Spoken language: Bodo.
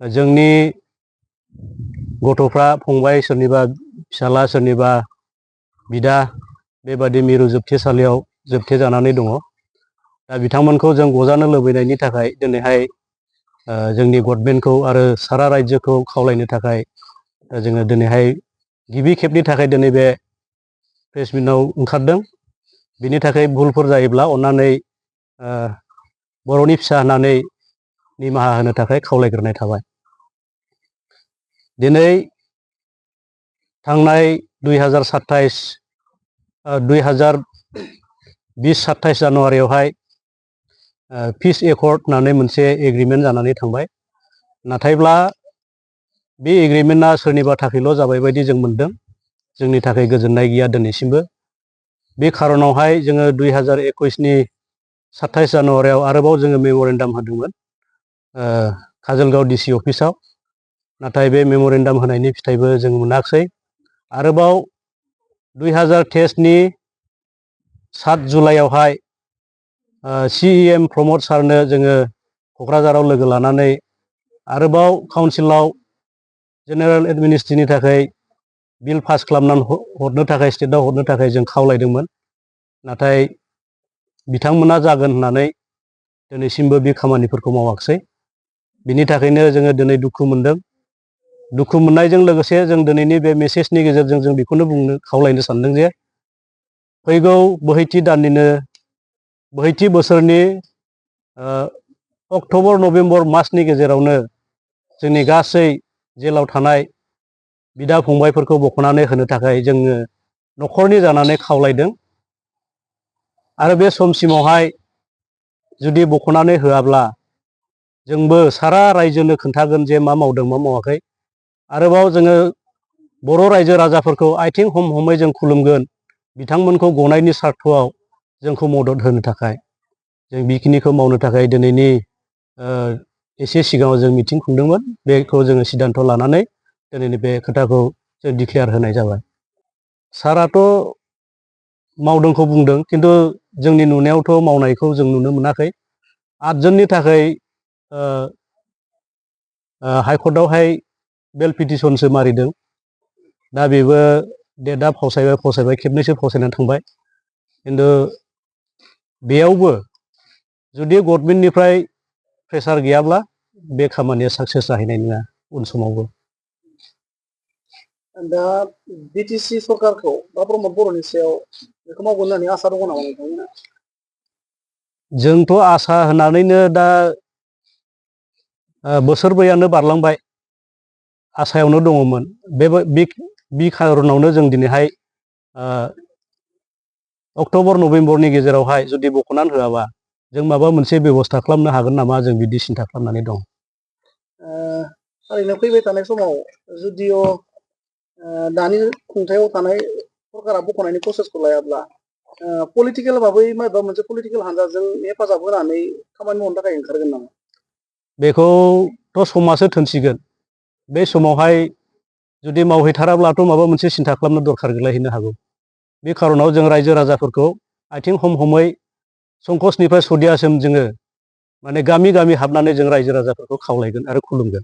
जोंनि गथ'फ्रा फंबाय सोरनिबा फिसाला सोरनिबा बिदा बेबादि मिरु जोबथेसालियाव जोबथे जानानै दङ। दा बिथांमोनखौ जों गजानो लुबैनायनि थाखाय दिनैहाय जोंनि गभर्नमेन्टखौ आरो सारा रायजोखौ खावलायनो थाखाय जोङो दिनैहाय गिबि खेबनि थाखाय दिनै बे प्रेस मिटआव ओंखारदों। बिनि थाखाय भुलफोर जायोब्ला अन्नानै बर'नि फिसा होननानै निमाहा होनो थाखाय खावलायग्रोनाय थाबाय। दिनै थांनाय 2020-27 जानुवारियावहाय पिस एकर्ड होननानै मोनसे एग्रिमेन्ट जानानै थांबाय। नाथायब्ला बे एग्रिमेन्टआ सोरनिबा थाखायल' जाबाय बायदि जों मोनदों। जोंनि थाखाय गोजोननाय गैया दिनैसिमबो। बे खारनावहाय जोङो 2021-27 जानुवारियाव आरोबाव जोङो मेम'रेन्डाम होदोंमोन काजलगाव डिसि अफिसाव। नाथाय बे मेम'रेन्डाम होनायनि फिथाइबो जों मोनाखिसै। आरोबाव 2023 7 जुलाइयावहाय CEM प्रमद सारनो जोङो क'क्राझाराव लोगो लानानै आरोबाव काउन्सिलाव जेनेरेल एडमिनिस्ट्रिनि थाखाय बिल पास खालामनानै हरनो थाखाय स्टेटआव हरनो थाखाय जों खावलायदोंमोन। नाथाय बिथांमोना जागोन होननानै दिनैसिमबो बे खामानिफोरखौ मावाखिसै। बिनि थाखायनो जोङो दिनै दुखु मोनदों। दुखु मोननायजों लोगोसे जों दिनैनि बे मेसेजनि गेजेरजों जों बेखौनो बुंनो खावलायनो सानदों जे फैगौ बोहैथि बोसोरनि अक्ट'बर नभेम्बर मासनि गेजेरावनो जोंनि गासै जेलाव थानाय बिदा फंबायफोरखौ बख'नानै होनो थाखाय जोङो न'खरनि जानानै खावलायदों। आरो बे समसिमावहाय जुदि बख'नानै होआब्ला जोंबो सारा रायजोनो खोन्थागोन जे मा मावदों मा मावाखै। आरोबाव जोङो बर' रायजो राजाफोरखौ आथिं हम हमै जों खुलुमगोन बिथांमोनखौ गनायनि सार्थआव जोंखौ मदद होनो थाखाय। जों बेखिनिखौ मावनो थाखाय दिनैनि एसे सिगाङाव जों मिटिं खुंदोंमोन। बेखौ जोङो सिद्धान्त लानानै दिनैनि बे खोथाखौ जों डिक्लेयार होनाय जाबाय। साराथ' मावदोंखौ बुंदों, खिन्थु जोंनि नुनायावथ' मावनायखौ जों नुनो मोनाखै। 8 जननि थाखाय हाइकर्टआवहाय बेल पिटिसनसो मारिदों। दा बेबो डेटआ फावसायबाय खेबनैसो फावसायनानै थांबाय। खिन्थु बेयावबो जुदि गभर्नमेन्टनिफ्राय प्रेसार गैयाब्ला बे खामानिया साक्सेस जाहैनाय नङा उन समावबो। दा बिटिसि सरकारखौ बा प्रमद बर'नि सायाव बेखौ मावगोन होननानै आसा दङ नामा नोंथांमोना? जोंथ' आसा होनानैनो दा बोसोरब्रैयानो बारलांबाय, आसायावनो दङमोन। बे खारनावनो जों दिनैहाय अक्ट'बर नभेम्बरनि गेजेरावहाय जुदि बख'नानै होआबा जों माबा मोनसे बेब'स्था खालामनो हागोन नामा, जों बिदि सिन्था खालामनानै दं। ओरैनो फैबाय थानाय समाव जुदिअ दानि खुंथायाव थानाय सरकारा बख'नायनि प्रसेसखौ लायाब्ला पलिटिकेल भाबै माबा मोनसे पलिटिकेल हान्जाजों हेफाजाब होनानै खामानि मावनो थाखाय ओंखारगोन नामा? बेखौथ' समासो थोनसिगोन। बे समावहाय जुदि मावहैथाराब्लाथ' माबा मोनसे सिन्था खालामनो दरखार गैलायहैनो हागौ। बे खारनाव जों रायजो राजाफोरखौ आथिं हम हमै संकसनिफ्राय सदियासिम जोङो माने गामि गामि हाबनानै जों रायजो राजाफोरखौ खावलायगोन आरो खुलुमगोन।